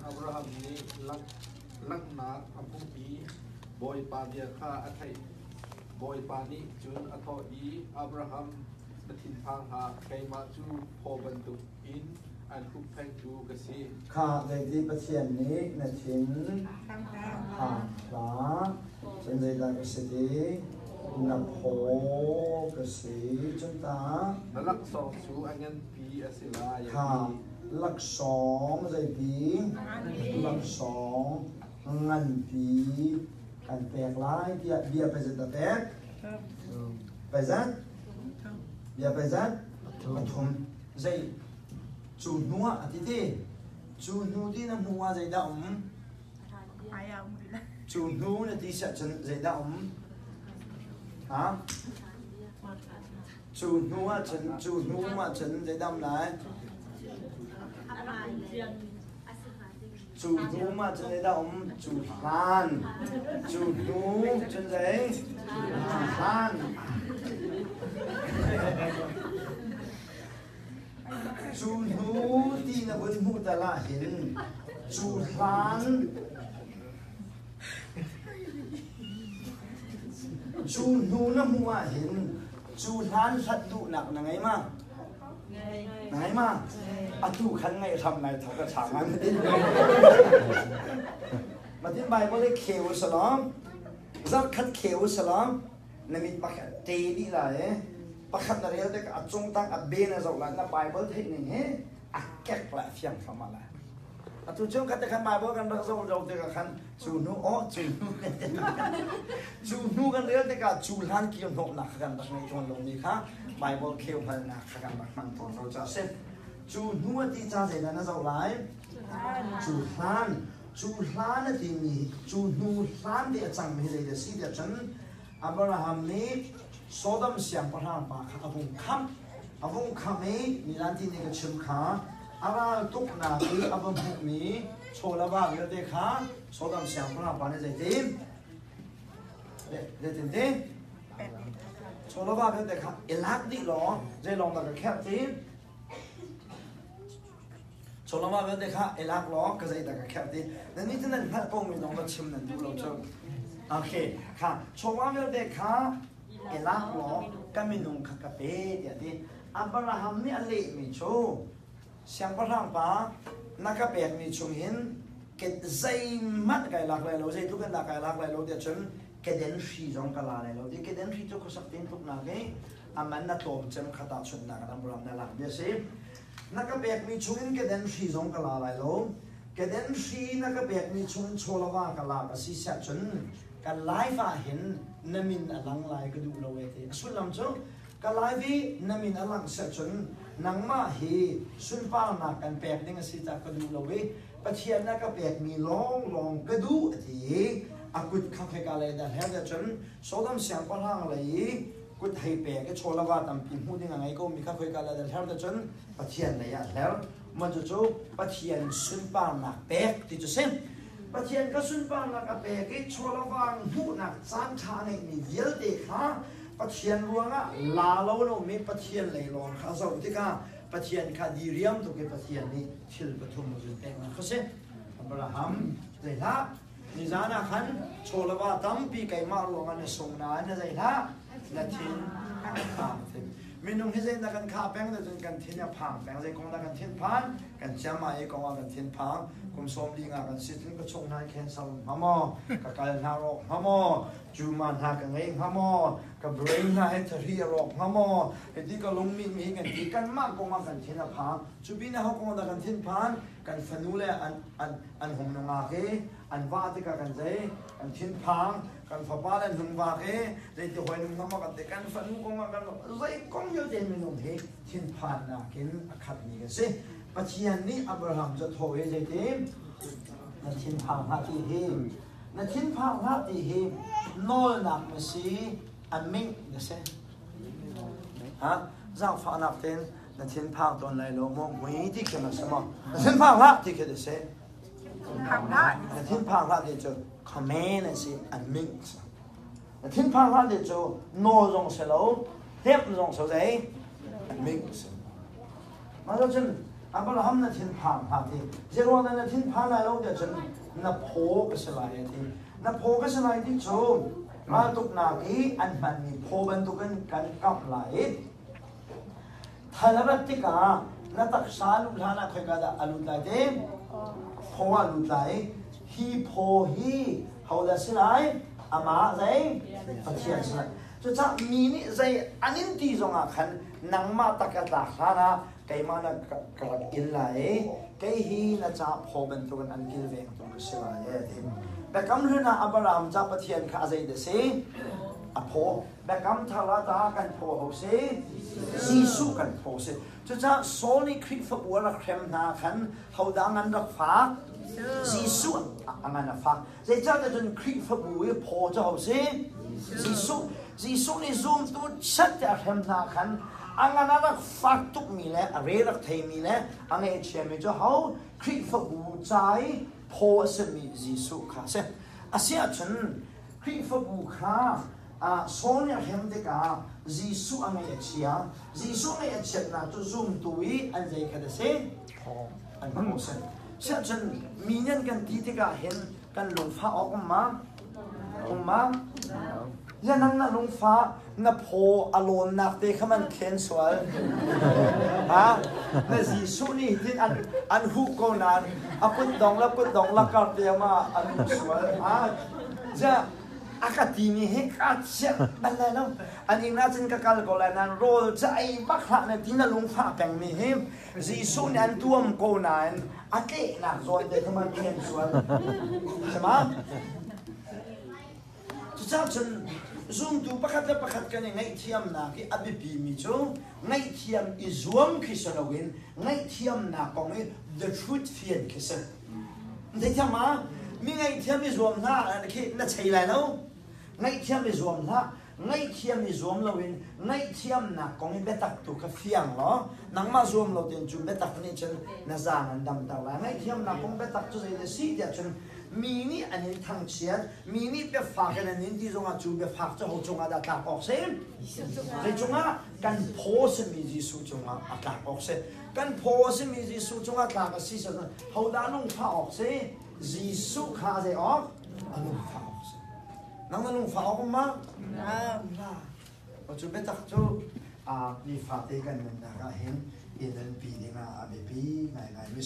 Abraham nih langhnak a hmuh i Bawipa bia kha a theih. Bawipa nih cun a thawh i, Abraham, na thinphang hlah, keimah cu phaw bantukin an hupphengtu ka si. Kha zeiti Pathian nih na thin phang hlah, cun zeidah ka si ti? Na phaw ka si. Cun ta Na laksawng cu a nganpi a si lai, a kha ti. Laksawng zeipi? Laksawng nganpi kan pek lai tiah bia pezat a pek. Pezat? Bia pezat? Pathum. Zei cu hnu ah a ti ti. Cu hnu ti na hmu ah zeidah um? Cu hnu na ti siah cun zeidah um? Ha? Cu hnu ah cun cu hnu ah cun zeidah um lai? Cu hnu ah cun zeidah um? Cu hlan. Cu hnu cun zei? Cu hlan. Cu hnu ti na vun hmuh tal ah hin cu hlan Cu hnu na hmuh ahhin cu hlan hlat duhnak na ngei ma? Na ngei ma? Atu khan ngaih hram nai thok ka chang an tin. Matin Bible i kheu salom zarkhat kheu salom na mit pakhat te dih lai e pakhat na rel tik a cung tang a be na zoh lai na Bible theih ning he a kek la fiang fama la. Atu cu khat khan Bible kan rak zoh lo tikah khan cu hnu aw cu hnu cu hnu kan rel tikah cu hlan kir hnawhnak kha kan rak ngei tawn lomi kha Bible kheu hngalnak kha kan rak hman tawn lo ca si. Cu hnu a ti ca zeidah na zoh lai? Cu hlan cu hlan a timi cu hnu hlan ti a cangmi zeidah si tiah cun Abraham nih Sodom siangpahrang pa kha a vung khamh. A vung khamh i Milan ti nih ka chim kha a ral tuknak i a va hmuhmi chaw le va vialte kha Sodom siangpahrang pa nih zeitin? Zeitin ti? Chaw le va vialte kha i lak dih law zeilawng dah ka kherh ti? Chaw le va vialte kha i lak law ka zeidah ka kherh ti? Nannih cu nan hngalh ko mi zong va chim nan duh lo cu. Okay, kha chaw va vialte kha i lak law ka minung kha ka pe tiah a ti. Abraham nih a lehmi cu siangpahrang pa na ka pekmi chung hin ke zeihmanh kai lak lai lo zeitluk in dah kai lak lai lo tiah cun keden hri zong ka la lai lo ti keden hri cu khuasak tin tluknak i a man a tlawm cem kha tahchunhnak in Abraham nih a lak bia si na ka pekmi chung in keden hri zong ka la lai lo keden hri na ka pekmi chung in chawlava ka lak a si siah cun ka life ah hin na min a lang lai ka duh lo e ti a sullam cu Ka live i na min a langh cun nangmah hi sunparnak kan pek ding a si cah ka duh lo i Pathian na ka pekmi lawnglawng ka duh a ti i a kut kha kheka lei dah hler dah cun Sodom siangpahrang lei i kut hei pek i chawlava tampi hmuh ding a ngei komi kha khoika lei dah hler dah cun Pathian lei ah hler mah cucu Pathian sunparnak pek ti cu si Pathian ka sunparnak a pek i chawlava hmuhnak caan ṭha a ngeihmi vialte kha Pathian ruangah la lo lomi Pathian lei lawng kha a zoh tikah Pathian kha diriam tuk i Pathian nih thil pathum a zun peknak kha si. Abraham zei hlah nizan ah khan chaw le va tampi keimah ruangah na sung nain na zei hlah na thin a phang minung hi zeidah kan khah peng cun kan thin a phang peng zei kong dah kan thin phan kan chiama i kong ah kan thin phang kum sawm li nga kan si cun ka chung hna cancer um hnga maw ka kal hna rawk hnga maw Cuma hna ka ngei hnga maw? Ka brain hna he thari a rawk hnga maw? Hiti ka lungmih mi kan ti kanmah kong ah kan thin a phang. Cu pin ah ho kong dah kan thin phan? Kan fanu le an an an hung nungak i an va tikah kan zei? Kan thin phang. Kan fapa le an hung vak i zeiti hoi nung hnga maw kan ti. Kan fanu kong ah kan zei kong vialte minung hi thinphannak in a khatmi kan si. Pathian nih Abraham cu a thawh i zeiti? Na thinphang hlah ti hi Na thinphang hlah ti hi nawlnak na si, a mingh na si. Ha? Zaangfahnak tein na thinphang tawn lai lo maw? Mui ti khi na si maw? Na thinphang hlah ti khi na si. Na thinphang hlah ti cu command a si, a mingh si. Na thinphang hlah ti cu nawl zong si lo, hnemh zong si zei, a mingh si. Mah cun. Abraham na thinphang hlah ti. Zeiruang dah na thinphan lai lo tiah cun na phaw ka si lai a ti. Na phaw ka si lai ti cu raltuknak i an hmanmi phaw bantukin kan kamh lai i thal a rat tikah na taksa luh hlan ah khoika dah a lut lai ti? Phaw ah lut lai. Hi phaw hi hodah si lai? Amah zei? Pathian si lai. Cucaah mi nih zei an in ti zongah khan nangmah tak a tlak hlan ah keimah na ka rak in lai i kei hi na ca phaw bantukin an kilvengtu ka si lai e ti. Biakam hlun ah Abraham ca Pathian kha a zei dah si? A phaw. Biakam thar ah ta kan phaw ho si? Jesuh kan phaw si. Cucaah Saul nih Khrihfabu a rak hrem hna khan hodah ngan rak fak? Jesuh a ngan a fak. Zeicahtiah cun Khrihfabu i phaw cu ho si? Jesuh. Jesuh nih zumtu chiat te a hrem hna khan a ngan a rak fak tukmi le a re rak theimi le a ngaihchiami cu ho Khrihfabu ca i phaw a simi Jesuh kha a si. Asiahcun Khrihfabu kha Saul nih a hrem tikah Jesuh a ngaih a chia. Jesuh ngaih a chiatnak cu zumtu i an zei khat a si? An phaw a si. Siahcun mi nih an kan ti tikah hin kan lungfah awk um ma? Um ma? Ya nang na lungfah na phaw a lawnnak te kha man khen sual. Ha? Na Jesuh nih hitin an an huh ko nain a kut dong la kut dong la kar te ma a lu sual. Ha? Ja a ka timi hi ka chiah bal lai lo. An inn ah cun ka kal ko lai nain rawl cu ei bak hlah na ti na lungfah pengmi hi Jesuh nih an tuam ko nain a tlehnak zawn te kha man khen sual. Sama? Cucaah cun zumtu pakhat le pakhat kan i ngaihthiamnak i a biapimi cu ngaihthiam i zuam khi si loin ngaihthiamnak kong i the truth fian khi si. Theithiam ma? Mi ngaihthiam i zuam hna khi na chei lai lo. Ngaihthiam i zuam hlah. Ngaihthiam i zuam loin ngaihthiamnak kong i biatak tu kha fiang law nangmah zuam lo tein cu biatak nih cun na zaang an damter lai. Ngaihthiamnak kong biatak cu zei a si tiah cun mi nih an in thangchiat, mi nih biafak in an in ti zongah cu biafak cu ho cungah dah tlak awk si? Zei cungah? Kan phaw simi Jesuh cungah a tlak awk si. Kan phaw simi Jesuh cungah tlak a si hodah lungfah awk si? Jesuh kha zei awk? A lungfah awk si. Nang na lungfah awk um ma? La. Cu biatak cu nifate kan nunnak ah hin i nunpi dingah a biapi ngaingai mi.